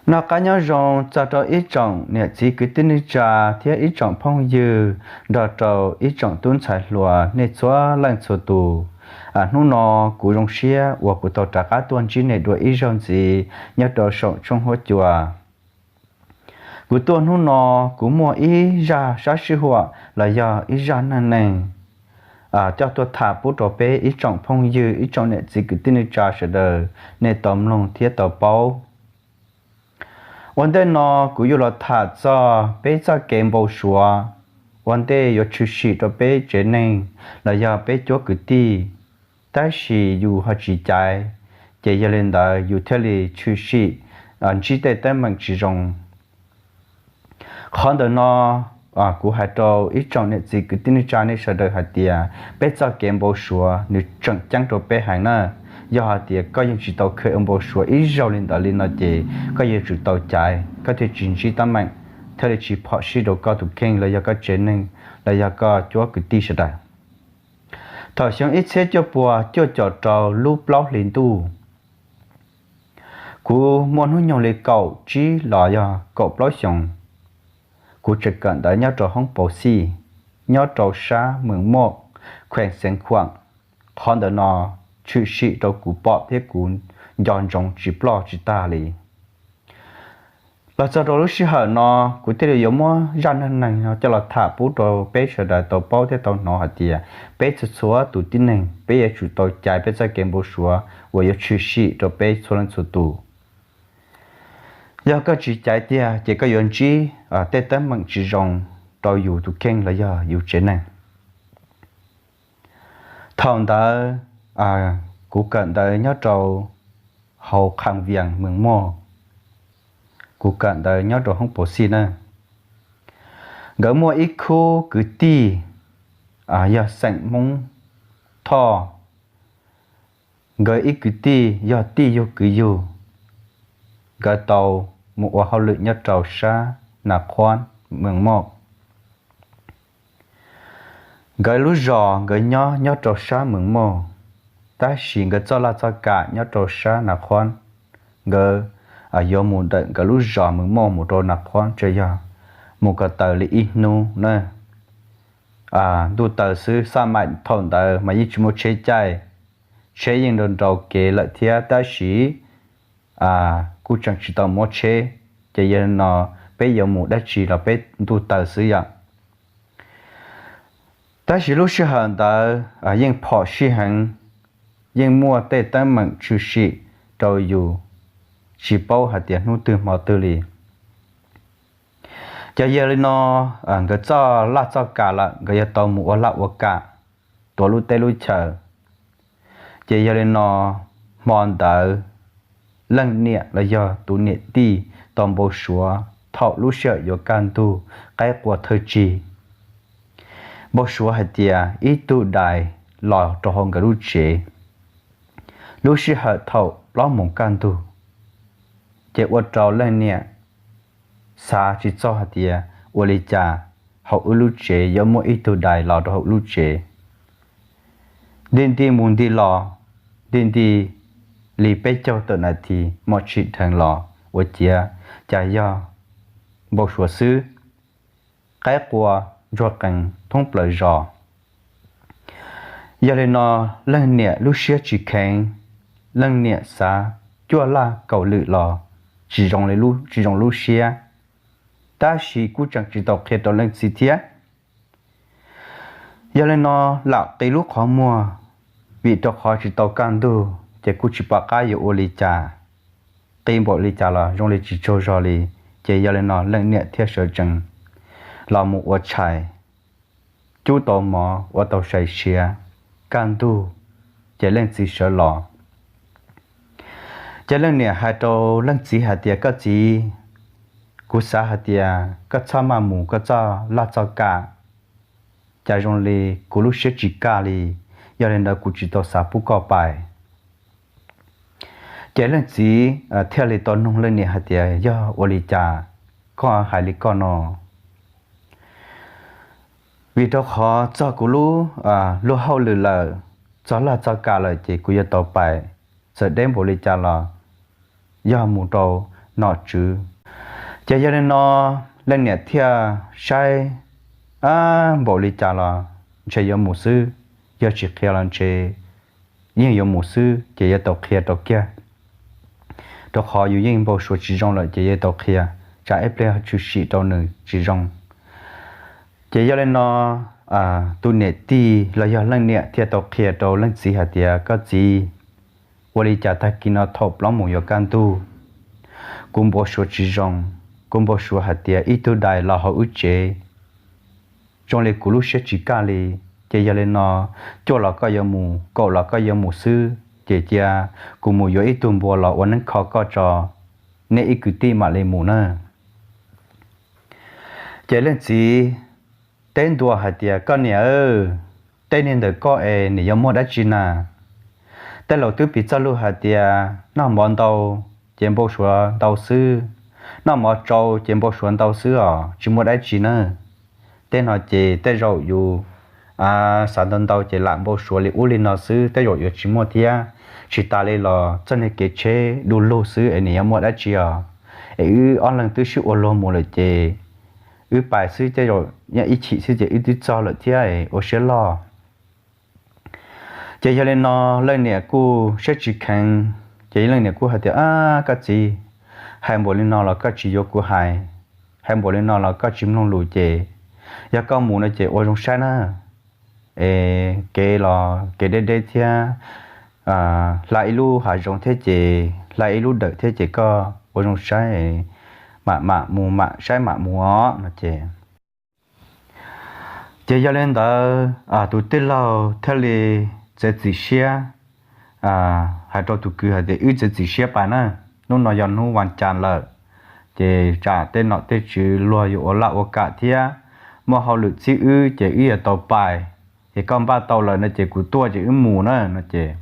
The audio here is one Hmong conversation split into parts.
Noj qab nyob zoo txog rau ib tsoom niam txiv kwv tij neej tsa thiab ib tsoom phooj ywg nrog rau ib tsoom tub ntxhais hluas nej txhua leej txhua tus. Hnub no kuv zoo siab uas kuv tau rov qab tuaj ntsib nej dua ib zaug ntxiv nyob rau saum tshooj huab cua. Kuv tuaj hnub no kuv muaj ib zaj sab sij huam los yog ib zaj neej neeg coj tuaj tham pub rau peb ib tsoom phooj ywg ib tsoom niam txiv kwv tij neej tsa sawv daws nej tau mloog thiab tau paub. Ua ntej no kuv yuav los tham txog peb txoj kev npau suav ua ntej yuav tshwm sim rau peb tsev neeg los yog peb cuab kwv tij, tab sis yus ho tsis caiv, ces yog li ntawd yus thiaj li tshwm sim ntsib tej teeb meem tsis zoo. Qhov ntawm no kuv hais rau ib tsoom niam txiv kwv tij neej tsa nej sawv daws hais tias peb txoj kev npau suav nws tseem ceeb rau peb heev na. Yog hais tias koj yeej tsis tau kheev ua npau suav ib zaug li ntawd li no ces koj yuav tsum tau caiv koj thiaj tsis ntsib teeb meem, thiaj li tsis phom sij rau koj tus kheej los yog koj tsev neeg los yog koj cuab kwv tij sawv daws. Thaum xyoo ib txhiab cuaj puas cuaj caum rau lub plaub hlis ntuj, kuv muaj hnub nyoog li kaum tsib los yog kaum plaub xyoos. Kuv tseem kawm ntawv nyob rau hoob paus xij nyob rau sab Meem Moj, kheem Xeev Khuam. Qhov ntawm no tshwm sim rau kuv pom thiab kuv nco ntsoov tsis ploj tsis tag li. Los txog rau lub sij hawm no, kuv thiaj li yuav muab zaj neej neeg no coj los tham pub rau peb sawv daws tau paub thiab tau hnov hais tias peb txhua txhua tus tib neeg peb yuav tsum tau caiv peb txoj kev npau suav uas yuav tshwm sim rau peb txhua leej txhua tus. Yog koj tsis caiv tiag ces koj yuav ntsib tej teeb meem tsis zoo rau yus tus kheej los yog yus tsev neeg. Thaum ntawd kuv kawm ntawv nyob rau hauv Kham Vias, Meem Moj. Kuv kawm ntawv nyob rau hoob paus xij na. Nkawd muaj ib khub kwv tij yog xeem Hmoob Thoj. Nkawd ib kwv tij yog tij yug kwv yug, nkawd tau mus ua hauj lwm nyob rau sab Nas Khuab, Meem Moj. Nkawd lub zos nkawd nyob nyob rau sab Meem Moj, tab sis nkawd txoj laj txoj kam nyob rau sab Nas Khuab. Nkawd yuav mus ntawm nkawd lub zos Meem Moj mus rau Nas Khuab tsuas yog mus ko taw li ib hnub na. Ntuj taws xwb, xaj maim thaum ntawd mas yeej tsis muaj tsheb caij, tsheb yeej nrau nrau kev lawm thiab tab sis kuj tseem tsis tau muaj tsheb, ces yog li no peb yuav mus dab tsi los peb ntuj taws xwb yom. Tab sis lub sij hawm ntawd yeej phom sij heev, yeej muaj tej teeb meem tshwm sim rau yus tsis paub hais tias hnub twg hmo twg li. Ces yog li no nkawd txoj laj txoj kam lawm, nkawd yuav tau mus ua laj ua kam, tuav lub teb lub chaw. Ces yog li no hmo ntawd leej niam los yog tus niam tij tau npau suav thaum lub sij hawm yuav kaj ntug qaib qua thawj tsig. Npau suav hais tias ib tug dais los rau hauv nkawd lub tsev lub sij hawm thaum plaub moos kaj ntug, ces ua rau leej niam xav tsis txog hais tias ua li cas hauv wb lub tsev yuav muaj ib tug dais los rau hauv lub tsev. Nti nti mus nti los, nti nti li peb caug tawm nas this mom tsim dheev los ua ciav cas yog npau suav xwb, qaib qua ntsuag qees thoob plaws zos. Yog li no leej niam lub siab tsis kheev, leej niam xav cuaj laj kaum lwm los tsis zoo lub siab, tab sis kuj tseem tsis tau qhia rau leej txiv thiab. Yog li no lam qi lub qhov muag, vim rau qhov tsis tau kaj ntug ces kuj tsis pom qab yuav ua li cas, qi npaum li cas los zoo li tsis tsaug zog li. Ces yog li no leej niam thiaj sawv tsees los mus ua tshais, cub tau mov ua tau sai siav, kaj ntug, ces leej txiv sawv los. Ces leej niam hais rau leej txiv hais tias, Koj txiv, kuv xav hais tias koj txhob maj mus koj txoj laj txoj kam, cas zoo li kuv lub siab tsis kaj li, yog li ntawd kuv tsis tau xav pub koj pais. Ces leej txiv thiaj li tau noog leej niam hais tias, Yog ua li cas koj hais li koj no? Vim rau qhov txog kuv lub luag hauj lwm lawm, txog laj txog kam lawm ces kuv yuav tau pais, txawm deb npaum li cas los yog mus rau nom tswv. Ces yog li no leej niam thiaj saib, a, npaum li cas los ntshe yuav mus xwb, yog tsis qhia los ntshe yeej yuav mus xwb ces yuav tau qhia rau kiag, rau qhov yus yeej npau suav tsis zoo lawm ces yuav tau qhia, tsam ib pliag tshwm sim rau nws tsis zoo. Ces yog li no tus niam tij los yog leej niam thiaj tau qhia rau leej txiv hais tias, koj txiv, ua li cas tag kis no thaum plaub mus yuav kaj ntug, kuv npau suav tsis zoo, kuv npau suav hais tias ib tug dais los hauv wb tsev zoo li kuv lub siab tsis kaj li. Ces yog li no, cuaj los koj yuav mus, kaum los koj yuav mus xwb, ces cia kuv mus yuav ib tug npua los ua neeb kho koj tso, neb ib kwv tij mam li mus na. Ces leej txiv teb ntua hais tias, koj niam, tej niag ntawm koj es nws yuav muaj dab tsi na? Tej laus twb piv txoj lus hais tias noj mov ntau ces npau suav ntau xwb, noj mov tsau ces npau suav ntau xwb os, tsis muaj dab tsi na. Tej no ces tej zaum yus xav ntau ntau ces lam npau suav li ub li no xwb, tej zaum yuav tsis muaj thiab. Tsis tas li los txoj niag kev tsheb du lug xwb es nws yuav muaj dab tsi os? Es wb ob leeg twb sib ua luag mus lawm ces wb pais xwb tej zaum nyob ib chim xwb ces wb twb txog lawm thiab, ua siab loj. Ces yog li no leej niam kuj siab tsis kheev, ces leej niam kuj hais tias, a, koj txiv, hais npaum li no los koj tsis yuav kuv hais, hais npaum li no los koj tsis mloog lus ces yog koj mus no ces ua zoo saib na. Es kev los kev deb deb thiab, hla ib lub hav zoov thiab ces hla ib lub dawm thiab ces koj ua zoo saib, mam mam mus mam saib mam mus os no ces. Ces yog li ntawd tus tij laug thiaj li txiav txim siab hais rau tus kwv hais tias, wb txiav txim siab pais na, hnub no yog hnub vas cas lawm, ces tsam tej nom tej tswv luag yuav ua laj ua kam thiab, muaj hauj lwm txib wb ces wb yuav tau pais. Ces koj npaj tau lawm no ces kuv tuaj ces wb mus na no ces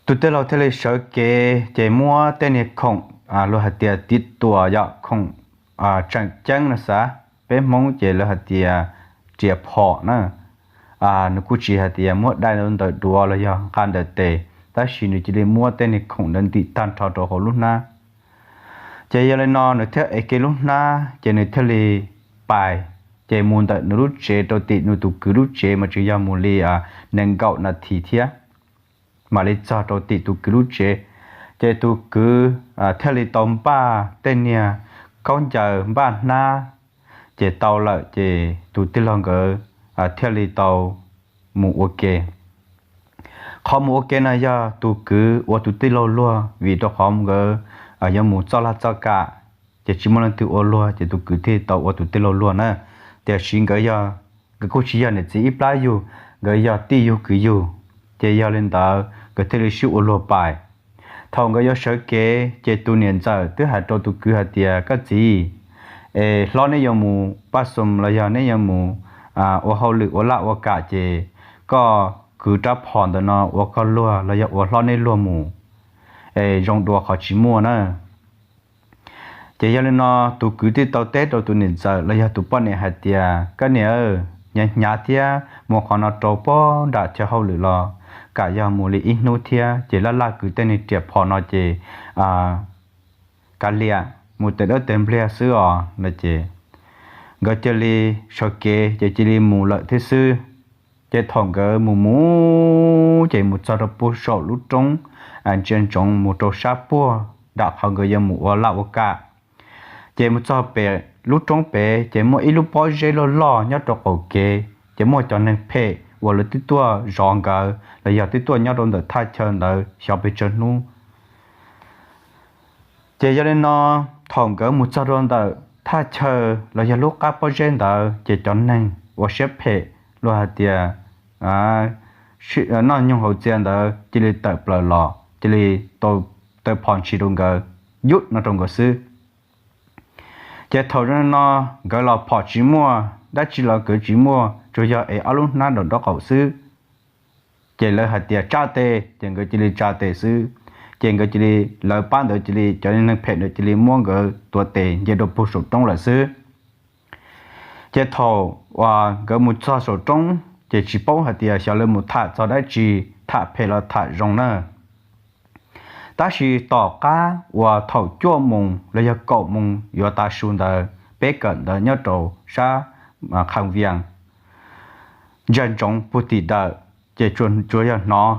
tus tij laug thiaj li sawv kev ces muab tej niag khoom, luag hais tias tiv tuam yom, khoom tseem ceeb no xav, peb Hmoob ces lawv hais tias riam phom na. Nws kuj tsis hais tias muab dai ntawm duav los yog nqa ntawm tes, tab sis nws cia li muab tej niag khoom ntawd ntim tag nrho rau hauv lub hnab. Ces yog li no nws thiaj ev kiag lub hnab ces nws thiaj li pais. Ces mus ntawm nws lub tsev rau tim nws tus kwv lub tsev mas tseem yog mus li nees nkaum nas this thiab mam li txog rau tim tus kwv lub tsev. Ces tus kwv thiaj li tau npaj tej niag khaub ncaws npaj hnab, ces tau lawm ces tus tij laug nkawd thiaj li tau mus ua ke. Qhov mus ua ke no yog tus kwv ua tus tij laug luag, vim rau qhov nkawd yuav mus txoj laj txoj kam, ces tsis muaj leej twg ua luag ces tus kwv thiaj li tau ua tus tij laug luag na. Tiam sis nkawd yog, nkawd kuj tsis yog niam txiv ib plab yug, nkawd yog tij yug kwv yug, ces yog li ntawd nkawd thiaj li sib ua luag pais. Thaum nkawd yuav sawv kev ces tus niam ntxawm twb hais rau tus kwv hais tias, koj txiv, es hlob neb yuav mus paj xoom los yog neb yuav mus ua hauj lwm ua laj ua kam ces koj kwv rab phom ntawm no ua koj luag los yog ua hlob neb luag mus, es zoo dua qhov tsis muaj na. Ces yog li no tus kwv thiaj tau teb rau tus niam ntxawm los yog tus poj niam hais tias, koj niam, hnyav hnyav thiab mus qhov no rau pog nram chaw hauj lwm los kam yog mus li ib hnub thiab ces laj laj kwv tej niag riam phom no ces kav liam mus tes dawb tes npliag xwb os no ces nkawd cia li sawv kev ces cia li mus lawm thiab xwb. Ces thaum nkawd mus mus ces mus txog rau puag saum lub roob ntsia ntsoov mus rau sab puag nram qhov nkawd yuav mus ua laj ua kam. Ces mus txog pem lub roob pem ces muaj ib lub pob zeb loj loj nyob rau qaum kev, ces muaj cov neeg phem uas lawv twb tuaj zov nkawd los yog twb tuaj nyob rau ntawm thaj chaw ntawd xyov pes tsawg hnub. Ces yog li no thaum nkawd mus txog rau ntawm thaj chaw los yog lub qab pob zeb ntawd ces cov neeg uas siab phem luag hais tias noj nyoog haus txias ntawd cia li tawm plaws los cia li tau taw phom ntshis rau nkawd, yub no rau nkawd xwb. Ces thaum no nkawd los phom tsis muaj, dab tsi los nkawd tsis muaj, tsuas yog ev ob lub hnab nraum nraub qaum xwb. Ces lawv hais tias tsa tes ces nkawd cia li tsa tes xwb. Ces nkawd cia li, lawv pab ntawd cia li, cov neeg phem ntawd cia li muab nkawd tuav tes nce rau puag saum roob lawm xwb. Ces thaum uas nkawd mus txog saum roob ces tsis paub hais tias xyov lawv mus tham txog dab tsi, tham phem los tham zoo na. Tab sis tom qab uas thaum cuaj moos los yog kaum moos yuav tav su ntawd, peb kawm ntawv nyob rau sab Kham Vias, ntsia ntsoov puag tim dawm, ces tsuas yog hnov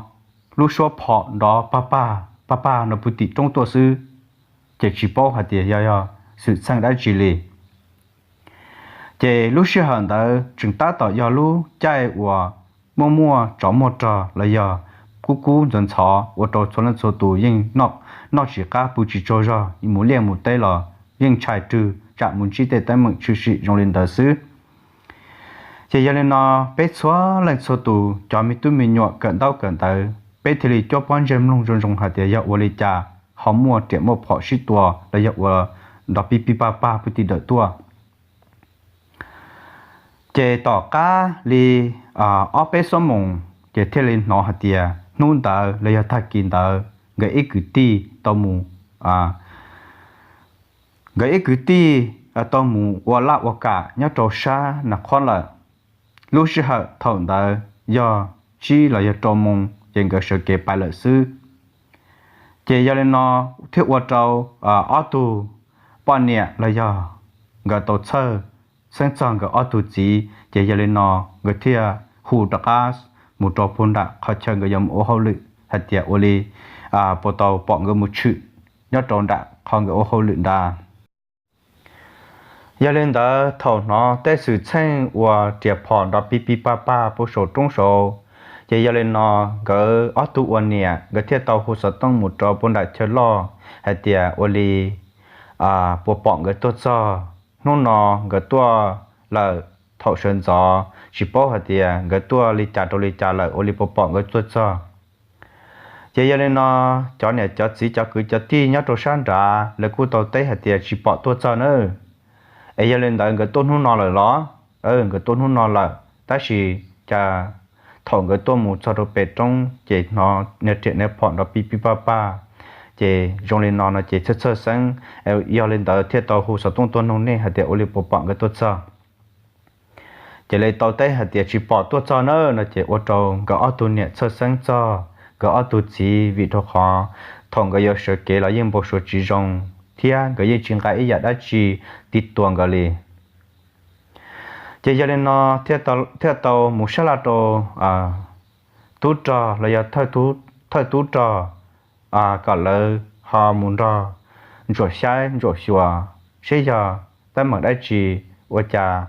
lub suab phom nrov pag pag pag pag no puag tim roob tuaj xwb, ces tsis paub hais tias yog yog xwm txheej dab tsi li. Ces lub sij hawm ntawd tseem tab tom yog lub caij uas muaj muaj tsov muaj rog los yog kub kub ntxhov ntxhov ua rau txhua leej txhua tus yeej noj tsis qab pw tsis tsaug zog, mus liaj mus teb los yeej ntshai rwg tsam mus ntsib tej teeb meem tshwm sim zoo li ntawd xwb. Ces yog li no, peb txhua leej txhua tus cov me tub me nyuam kawm ntaub kawm ntawv, peb thiaj li cuab pob ntseg mloog zoo zoo hais tias yog ua li cas ho muaj riam muaj phom sib tua los yog ua nrov pib pib pag pag puag tim dawm tuaj. Ces tom qab li ob peb xuab moos, ces thiaj li hnov hais tias hnub ntawd los yog tag kis ntawd nkawd ib kwv tij tau mus, nkawd ib kwv tij tau mus ua laj ua kam nyob rau sab Nas Qhob lawm. Lub sij hawm thaum ntawd yog tsib los yog rau moos ces nkawd sawv kev pais lawm xwb. Ces yog li no thiaj ua rau ob tug poj niam los yog nkawd tau txhawj xeeb txog nkawd ob tug txiv, ces yog li no nkawd thiaj hu rov qab mus rau puag nram qhov chaw nkawd yuav mus ua hauj lwm hais tias ua li puas tau pom nkawd mus tshwm nyob rau nram qhov nkawd ua hauj lwm ntawd. Yog li ntawd thaum hnov tej xwm txheej uas riam phom nrov pib pib pag pag puag saum roob saud, ces yog li no nkawd ob tug ua niam nkawd thiaj tau hu xov tooj mus rau puag nram chaw loj hais tias ua li puas pom nkawd tuaj txog. Hnub no nkawd tuaj lawm, thaum sawv ntxov tsis paub hais tias nkawd tuaj li cas rau li cas lawm, ua li puas pom nkawd tuaj txog. Ces yog li no cov niam cov txiv cov kwv cov tij nyob rau sab nrad lawv kuj tau teb hais tias tsis pom tuaj txog nawb. Es yog li ntawd nkawd tuaj hnub no lawm los? Nkawd tuaj hnub no lawm, tab sis cas thaum nkawd tuaj mus txog rau pem roob ces hnov niag riam niag phom nrov pib pib pag pag. Ces zoo li no no ces txhawj txhawj xeeb, yog li ntawd thiaj tau hu xov tooj tuaj noog nej hais tias ua li puas pom nkawd tuaj txog. Ces lawv tau teb hais tias tsis pom tuaj txog na no ces ua rau nkawd ob tug niam txhawj xeeb txog nkawd ob tug txiv, vim rau qhov thaum nkawd yuav sawv kev los yeej npau suav tsis zoo thiab nkawd yeej tsis nqa ib yam dab tsi tiv tua nkawd li. Ces yog li no thiaj tau mus sab laj rau tub rog los yog thawj tub rog kom lawv ho mus nrog ntsuam saib ntsuam xyuas seb yog teeb meem dab tsi ua cas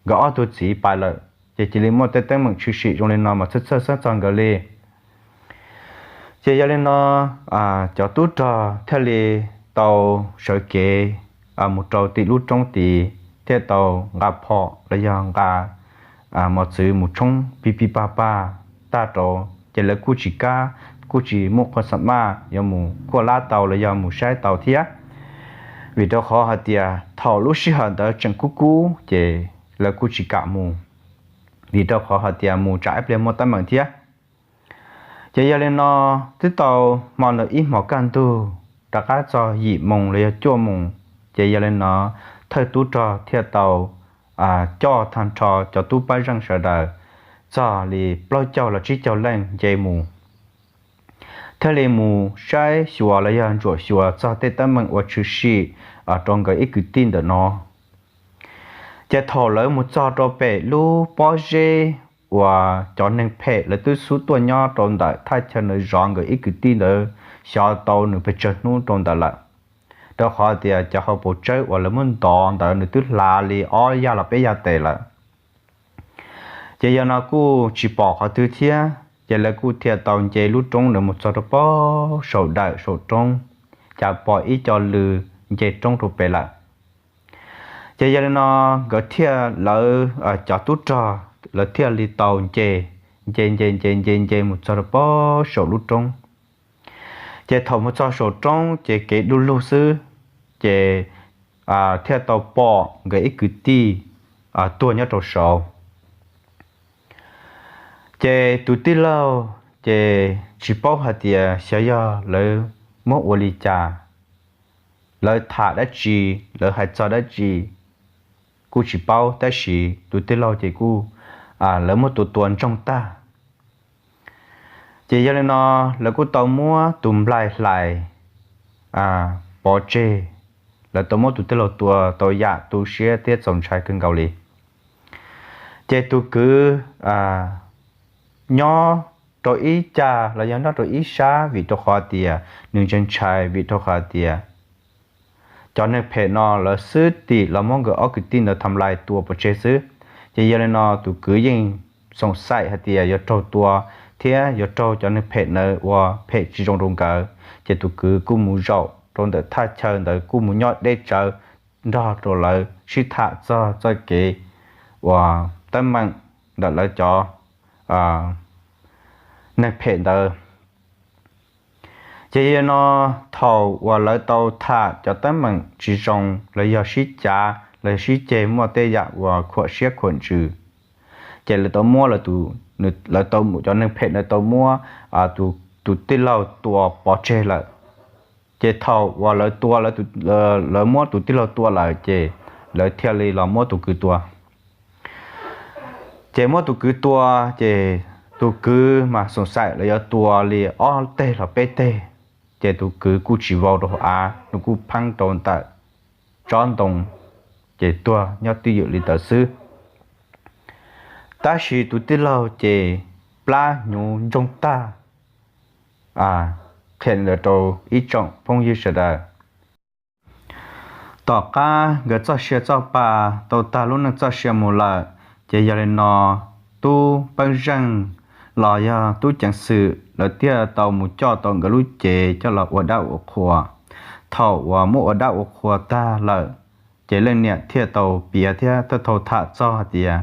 nkawd ob tug txiv pais lawm ces cia li muaj tej teeb meem tshwm sim zoo li no mas txhawj txhawj xeeb txog nkawd li. Ces yog li no cov tub rog thiaj li tau sawv kev mus rau tim lub roob tid thiaj tau nqa phom los yog nqa mos txwv mus tshoob pib pib pag pag tag rau, ces lawv kuj tsis kam, kuj tsis muaj qhua xam maj yuav mus kuaj lab tau los yog mus saib tau thiab, vim rau qhov hais tias thaum lub sij hawm ntawd tseem kub kub ces lawv kuj tsis kam mus, vim rau qhov hais tias mus tsam ib pliag muaj teeb meem thiab. Ces yog li no twb tau hmo ntawd ib hmos kaj ntug rov qab txog yim moos los yog cuaj moos, ces yog li no thawj tub rog thiaj tau coj tag nrho cov tub pab zeej sawv daws txog li plaub caug los tsib caug leej nce mus, thiaj li mus saib xyuas los yog ntsuam xyuas txog tej teeb meem uas tshwm sim rau nkawd ib kwv tij ntawm no. Ces thaum lawv mus txog rau pem lub pob zeb uas cov neeg phem lawv twb xub tuaj nyob rau ntawm thaj chaw ntawd zov nkawd ib kwv tij ntawd xyov tau nws pes tsawg hnub rau ntawd lawm, rau qhov tias cov hauv paus tsawb uas lawv muab ntov ntawd nws twb hlav li ob yaj los peb yaj tes lawm. Ces yog no kuj tsis pom qhov twg thiab, ces lawv kuj thiaj tau nce lub roob ntawd mus txog rau pem saum dawm saum roob, cas pom ib co lw nce roob rau pem lawm. Ces yog li no nkawd thiaj, lawv cov tub rog lawv thiaj li tau nce, nce nce nce nce nce mus txog rau pem saum lub roob. Ces thaum mus txog saum roob ces kev du lug xwb, ces thiaj tau pom nkawd ib kwv tij tuag nyob rau saud. Ces tus tij laug ces tsis paub hais tias xyov yog lawv muab ua li cas, lawv tham dab tsi, lawv hais txog dab tsi kuj tsis paub, tab sis tus tij laug ces kuj, lawv muab tua tua ntsoog tag. Ces yog li no, lawv kuj tau muab tus nplaig hlais pov tseg, lawv tau muab tus tij laug tua tau yam tu siab thiab txaus ntshai kawg nkaus li. Ces tus kwv nyob rau ib cag los yog nyob rau ib sab vim rau qhov tias nws ntshai ntshai vim rau qhov tias cov neeg phem no lawv xwb tim los muab nkawd ob kwv tij ntawd tham lais tua pov tseg xwb. Ces yog li no tus kwv yeej xoom xaim hais tias yuav raug tua thiab yuav raug cov neeg phem ntawd ua phem tsis zoo rau nkawd. Ces tus kwv kuj mus zaum rau ntawm thaj chaw ntawd kuj mus nyob deb tsawv nrog rau lawv sib tham txog txoj kev uas teeb meem ntawm lawv cov neeg phem ntawd. Ces yog li no, thaum uas lawv tau tham cov teeb meem tsis zoo los yog sib cav los yog sib ceg muaj tej yam uas khuam siab khuam ntsws, ces lawv tau muab lawv tau, cov neeg phem ntawd tau muab tus tij laug tua pov tseg lawm. Ces thaum uas lawv tua, lawv muab tus tij laug tua lawm ces lawv thiaj li los muab tus kwv tua. Ces muab tus kwv tua, ces tus kwv mas xoom xaim lawv yuav tua li ob teg los peb teg, ces tus kwv kuj tsis vau rau hauv av, nws kuj pheeb rau ntawm tsob ntoo, ces tuag nyob twj ywm li ntawd xwb. Tab sis tus tij laug ces plab hnyuv ntsoog tag. Qhia li ntawd rau ib tsoom phooj ywg sawv daws. Tom qab nkawd txoj sia txoj pa tau tag lub neej txoj sia mus lawm, ces yog li no tub peeb zeej los yog tub ceev xwm lawv thiaj tau mus coj tau nkawd lub cev coj los ua dab ua qhua. Thaum uas muab ua dab ua qhua tag lawm, ces leej niam thiaj tau piav thiab thiaj tau tham txog hais tias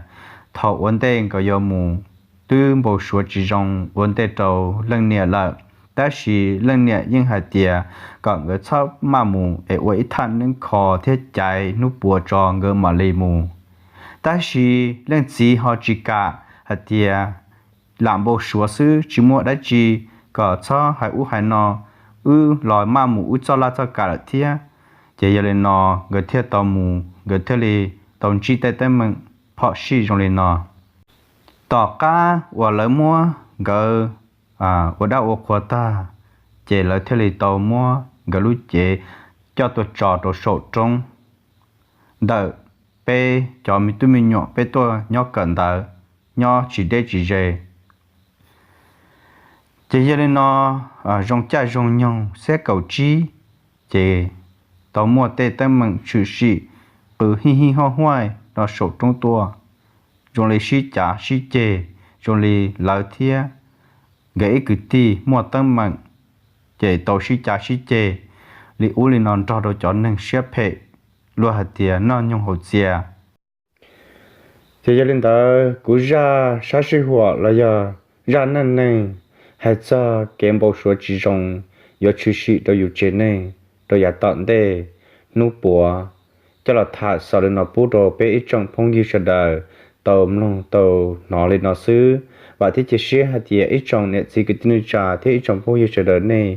thaum ua ntej nkawd yuav mus twb npau suav tsis zoo ua ntej rau leej niam lawm, tab sis leej niam yeej hais tias kom nkawd txhob maj mus es ua ib thaj neeb kho thiab caiv hnub puas tso nkawd mam li mus. Tab sis leej txiv ho tsis kam, hais tias lam npau suav xwb tsis muaj dab tsi, kom txhob hais ub hais no, wb los maj mus wb txoj laj txoj kam lawm thiab. Ces yog li no nkawd thiaj tau mus, nkawd thiaj li tau ntsib tej teeb meem phom sij zoo li no. Tom qab uas lawv muab nkawd ua dab ua qhua tag, ces lawv thiaj li tau muab nkawd lub cev coj tuaj tso rau saum roob ntawm peb cov me tub me nyuam peb tuaj nyob kawm ntawv, nyob tsis deb tsis ze. Ces yog li no, zoo caij zoo nyoog xiab kaum tsib, ces tau muaj tej teeb meem tshwm sim qw hij hij huaj huaj rau saum roob tuaj, zoo li sib cav sib ceg, zoo li lawv thiab nkawd ib kwv tij muaj teeb meem, ces tau sib cav sib ceg li ub li no nrog rau cov neeg siab phem, luag hais tias noj nyoog haus txias. Ces yog li ntawd kuv zaj sab sij huam los yog zaj neej neeg hais txog kev npau suav tsis zoo yuav tshwm sim rau yus tsev neeg rau yav tom ntej hnub puav coj los tham xaus li no pub rau peb ib tsoom phooj ywg sawv daws tau mloog tau hnov li no xwb. Vam thiab cia siab hais tias ib tsoom niam txiv kwv tij neej tsa thiab ib tsoom phooj ywg sawv daws nej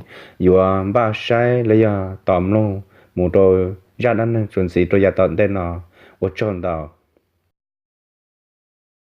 yuav npaj saib los yog tos mloog mus rau zaj dab neeg txuas ntxiv rau yav tom ntej no. Ua tsaug ntau.